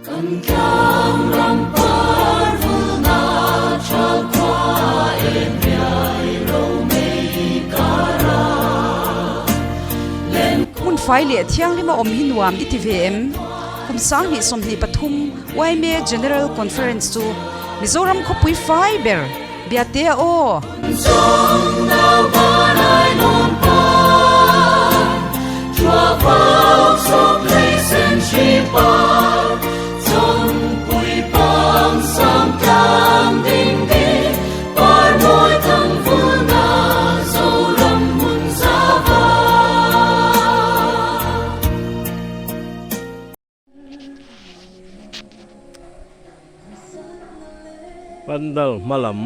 Kan tlang ram par vulna chal khua em riai ro mei kara. Hmun fai leh thianghlima awm hi nuam i ti ve em? Kum 2023 YMA General Conference chu Mizoram khawpui fai ber Biate a aw! Pandal hma lam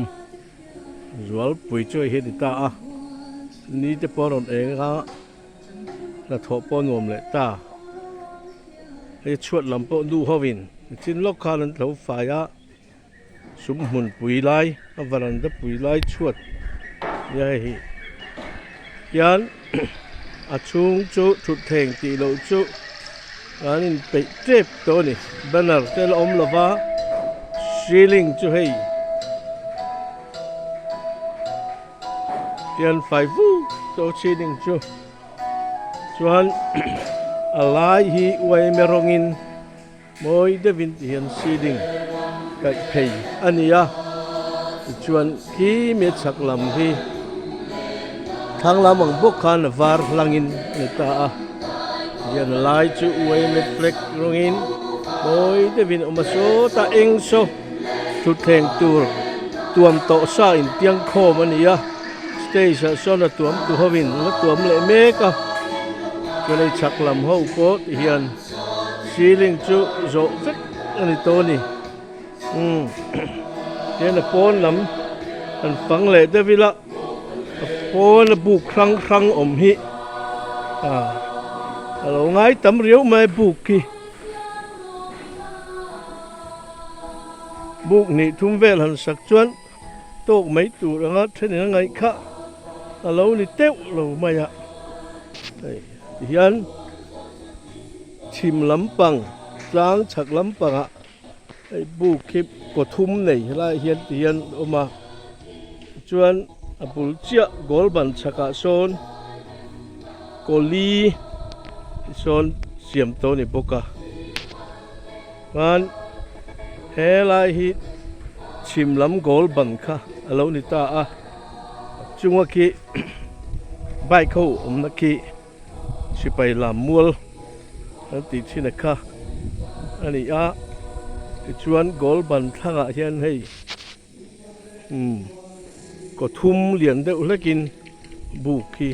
zualpui chu hei hi a ni ta a ni te pawh a rawn eng a hnathawh pawh a nuam leh ta hei chhuat lam pawh nu ho in nichin lawk khan an tlo fai a sum hmun pui lai a varanda pui lai chhuat nia hei hi hian a chhung chu thutthleng tih loh chu an inpeih tep tawh a ni banner te la awm lo va ceiling chu hei hian fai vuk tawh ceiling chu chuan a lai hi uaime rawngin. Mawi deuhin ti hian ceiling kaih phei a ni a, tichuan khi mi chhak lam hi thlang lam ang bawk khan a var hlangin a ni ta a, tihian a lai chu uaime flag rawngin mawi deuhin a awm a, sawtah eng saw thutthleng tur tuam tawh sa intiang khawm a ni a, stage ah sawn a tuam tu hovin la tuam leh mek a, chuan hei chhak lam ho pawh ti hian. Ceiling chu zawh vek a ni tawh a ni umm tihian a pawn lam han fang leh deuh ila a pawn a buk hrang hrang awm hi ah a lo ngai tam riau mai buk khi buk hnih thum vel han sak chuan tawk mai tur anga thenin a ngaih kha a lo ni teuh lo mai a hei tihian chhim lampang tlang chhak lampangah hei buk hi kaw thum nei helaiah hian tihian a awm a tichuan a bul chiah goal ban chhakah sawn kaw li sawn siam tawh a ni bawk a. Chuan helai hi chhim lam goal ban kha a lo ni ta a chunga khi bike ho awmna khi sipai lam mual an tih thin a kha a ni a tichuan goal ban thlangah hian hei umm kaw thum lian deuh hlekin buk hi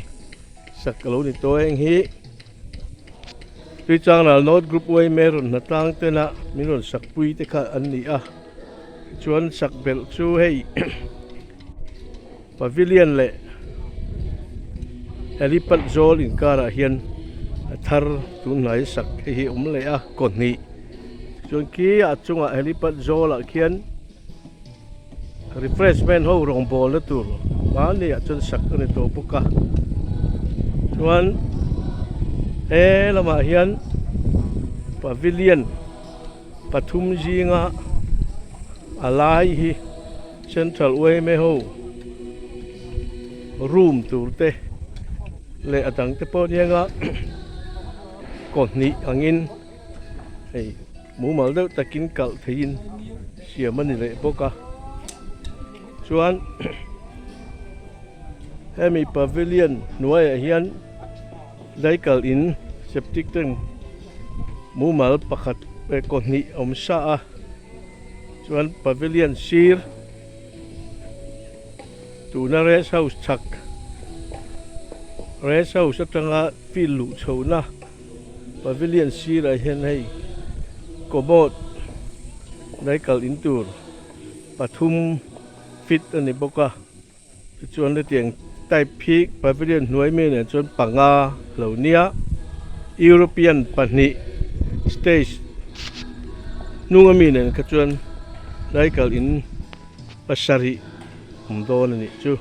sak a lo ni tawh a heng hi. Tuichangral North Group Uaime rawn hnatlang tena min rawn sakpui te kha an ni a, tichuan sak belh chu hei pavilion leh helipad zawl inkarah hian a thar tunhnai sak hei hi a awm leh a kaw hnih tichuan khi a chungah helipad zawlah khian Refreshment ho rawngbawlna tur mahni ah chuan sak a ni tawh bawk a chuan he lamah hian pavilion pathum zinga a lai hi central yma ho room tur te leh a dang te pawh anianga kaw hnih angin hei. Mumal deuh takin kalh theihin siam a ni leh bawk a, chuan hemi pavilion hnuaiah hian daikal in septic tank mumal pakhat leh kaw hnih a awm sa a, chuan pavilion sir tuna rest house chhak rest house atanga field luh chhohna. Pavilion sirah hian hei commode daikal in tur pathum fit a ni bawk a tichuan hetiang type hi pavilion hnuai mi nen chuan panga a lo nia European pahnih stage hnung ami nen kha chuan daikal in pasarih awm dawn a nih chu.